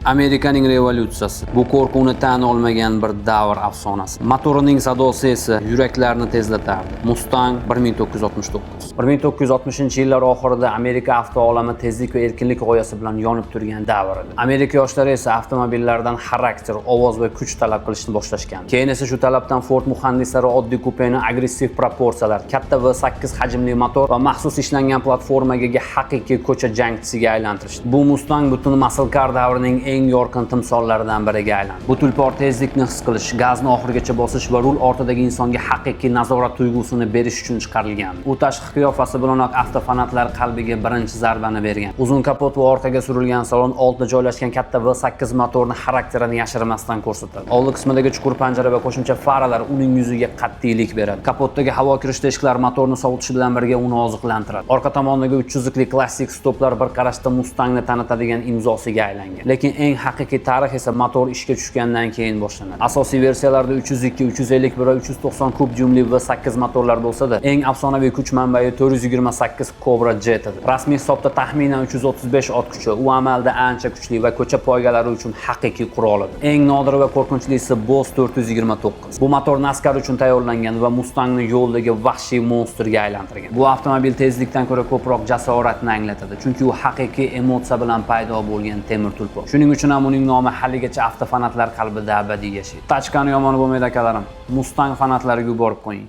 Amerikaning revolyutsiyasi. Bu qo'rquvni tan olmagan bir davr afsonasi. Motorining sadosi esa yuraklarni tezlatardi. Mustang 1969. 1960-yillar oxirida Amerika avto olami tezlik va erkinlik g'oyasi bilan yonib turgan davr edi. Amerika yoshlari esa avtomobillardan xarakter, ovoz va kuch talab qilishni boshlashgan. Keyin esa shu talabdan Ford muhandislari oddiy kupeni agressiv proporsiyalar, katta V8 hajmli motor va maxsus ishlangan platformaga ega haqiqiy ko'cha jangchisiga aylantirishdi. Bu Mustang butun muscle car davrining eng yorqin timsollaridan biriga aylandi. Bu tulpor tezlikni his qilish, gazni oxirigacha bosish va rul ortidagi insonga haqiqiy nazorat tuyg'usini berish uchun chiqarilgan. U tashqi qiyofasi bilanoq avtofanatlar qalbiga birinchi zarbani bergan. Uzun kapot va orqaga surilgan salon oldida joylashgan katta V8 motorni xarakterini yashirmasdan ko'rsatadi. Oldi qismidagi chuqur panjara va qo'shimcha faralar uning yuziga qat'iylik beradi. Kapotdagi havo kirish teshiklari motorni sovutish bilan birga uni oziqlantiradi. Orqa tomondagi uch chiziqli klassik stoplar bir qarashda Mustangni tanitadigan imzosiga aylangan. Lekin eng haqiqiy tarix esa motor ishga tushgandan keyin boshlanadi. Asosiy versiyalarda 302, 351 va 390 kub dyumli V8 motorlar bo'lsa-da, eng afsonaviy kuch manbai 428 Cobra Jet edi. Rasmiy hisobda taxminan 335 ot kuchi, u amalda ancha kuchli va ko'cha poygalari uchun haqiqiy qurol edi. Eng nodir va qo'rqinchlisi Boss 429. Bu motor NASCAR uchun tayyorlangan va Mustangni yo'ldagi vahshiy monstrga aylantirgan. Bu avtomobil tezlikdan ko'ra ko'proq jasoratni anglatadi, chunki u haqiqiy emotsiya bilan paydo bo'lgan temir tulpor. Shuning uchun ham uning nomi haligacha avtofanatlar qalbida abadiy yashaydi. Tachkani yomon bo'lmaydi, akalarim. Mustang fanatlariga yuborib qo'ying.